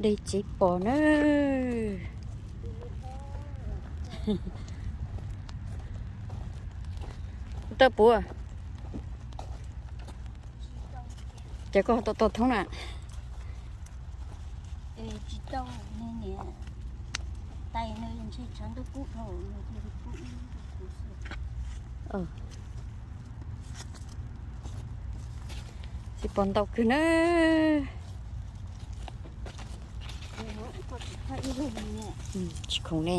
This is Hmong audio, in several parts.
Dej tsis pom na. Tawb puav. Ces koj tau tau thoob na. Tsis pom ntau kawg na. Tsis khoom ne.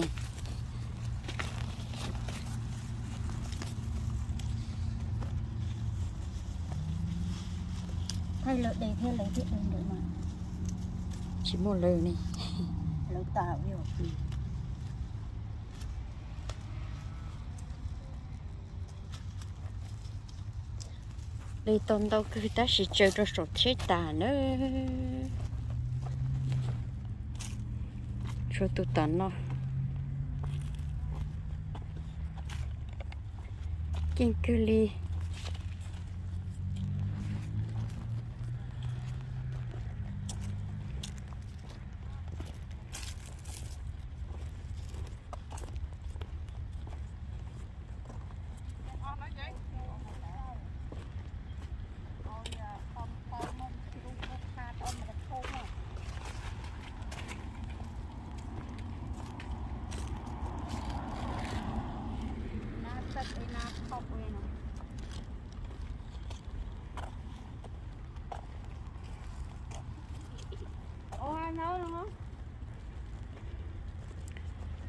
Tsis muaj lawv ne. Dej tau ntau kawg tab sis tsaws rau saum tsheb tas na. Tshuav tus tom no. Keej kawg li.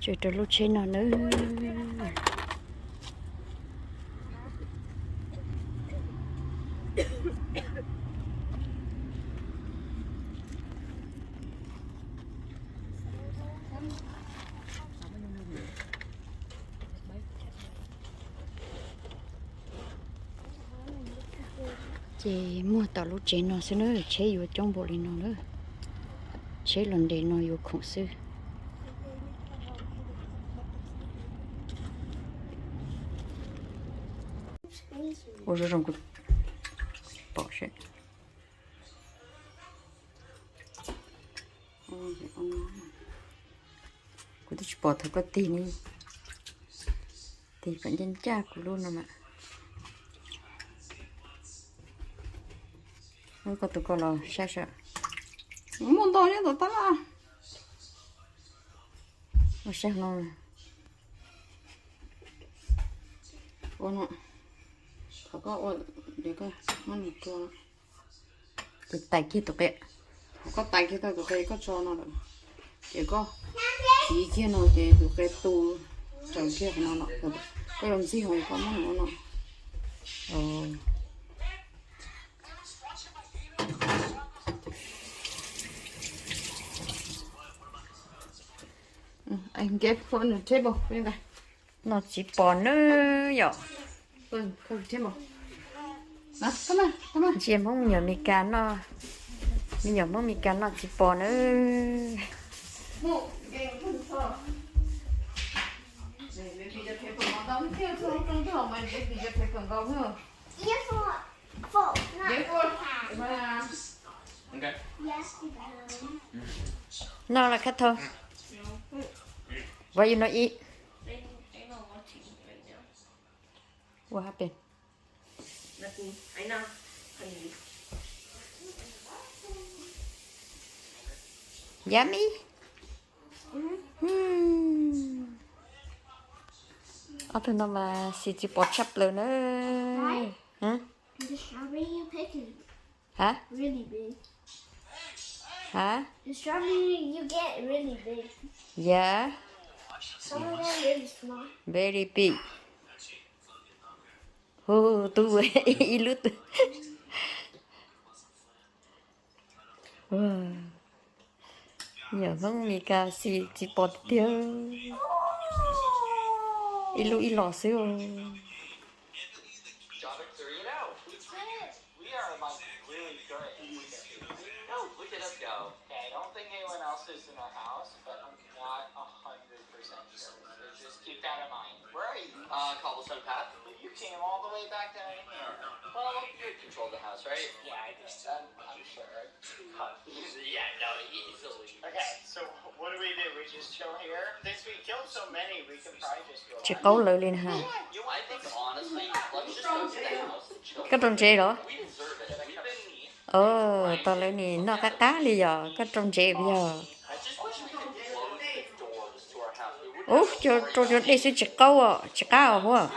Tsaws rau lub tsheb no nawb. Ces muag tom lub tsev no xwb na, tsheb yuav coob npaum li no na. Tsheb los nres no yuav khoom xwb. Ua zoo zoo kuv pom seb. Kuv twb tsis pom thaum koj tig ne. Tig kom ncaj ncaj kuv lub no mas. Muab koj tus ko los saib saib. Muaj ntau nyob tom tab laj. Ua saib no. Ua no. Thaum koj ua, ces koj muab nws tua. Ces tais kiag tus qe. Thaum koj tais kiag tau tus qe koj tso no lawm, ces koj txiv kiag no ces tus qe tu raws kiag qhov no no. Koj yuav ntxig hauv koj muab nws ua no. No tsis pom nawb yom. Ntsia Hmoob me nyuam Meskas noj, me nyuam Hmoob Meskas noj tsis pom nawb. No là khát thôi. Why you not eat? What happened? Yummy. Ob tug no mas xis tsis pom tshaj plaws na. Hab? Hab? Yeah. Very big. Hu, tub ib lub. Yog Hmoob Meskas xis tsis pom tiag, ib lub ib los xwb. Came all the way back down here. Well, you control the house, right? Yeah, I just, I'm, I'm sure. Yeah, no, easily. Okay, so what do we do? We just chill here? Since we killed so many, we can probably just go Tsis back. Qaub lawv li na. Yeah, you I want think, honestly, let's just go to the house and chill. Koj rau ntsev los? We deserve it. We've been Ov, tau lawv nim noj qab qab li yog koj rau ntsev yog. Ub, rau cov dej xwb tsis qaub, tsis qab os huab.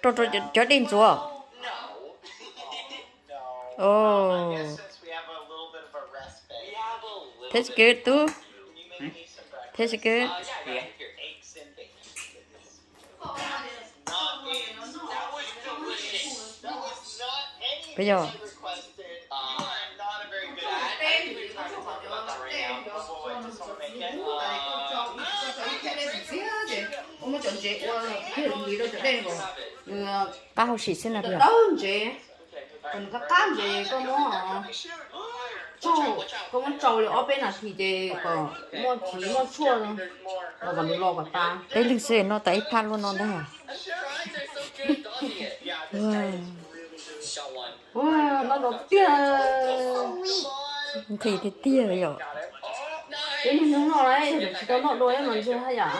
Rau rau cov dej ntxuav. Ov, thế sẽ cứ tú, thế sẽ cứ Peb yog qab hauj sim xwb na peb yog. Ntsev, nws qab qab ntsev koj muab tsaug, koj muab tsaug li ob peb nas this ces kom muaj tsiv muaj tshuaj los kom nws los kom tas. Peb leeg xwb no tas ib phaj luaj no ntag. Ua, noj nrov tiag. Nqhis tiag tiag yom. Peb niag hnub no tsis tau noj dua ib mas ntshe haj yam.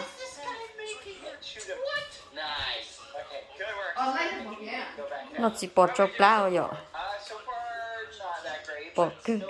Noj txiv pos tsau plab yom. Pom kawg.